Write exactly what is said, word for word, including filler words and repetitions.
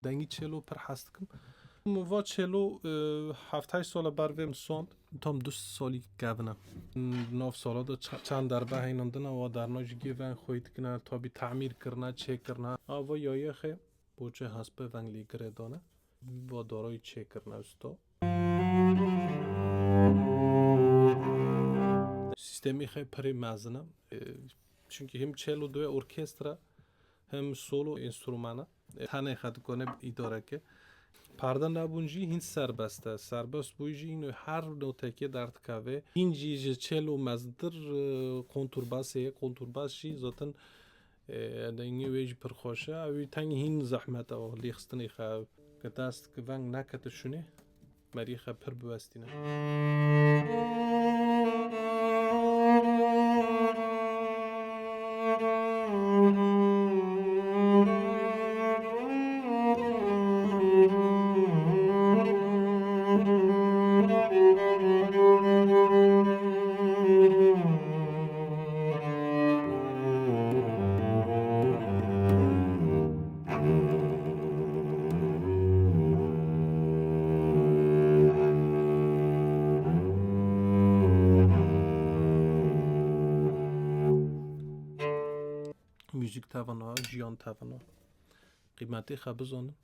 Dengî çêlo pir hes dikim. Min va çêlo, e, heft heşt sala ber vê min sond. Tam du solî kevin e. Nav sala de ça-, çend derbe heynandine, wa derna jî gê veng xwey dikine, tabî temîr kirine, çêkirine. A va yayê xê, boçê hespe veng lê girê dane. Va darayî çêkirine usta. Sîstemî xê pirê mezin e. E, çunkî him çêlo duyê orkestra, him solo enstrumana. E, tenê xwe dikone îdare ke. Perde nebûn jî hîn serbest e. Serbest bûyî jî hîn her notekê derdikeve. Hîn jî ji çêlo mezintir, e, konturbasê ye. Konturbas jî zaten, e, dengê wê jî pir xweş e. Ew tengî hîn zehmet e, o lêxistinê xwe. Ke dest ki veng nekete şûnê, merî xwe pir biwestîne. Muzîk tevana, jiyan tevana. Qîmetê xwe bizanin.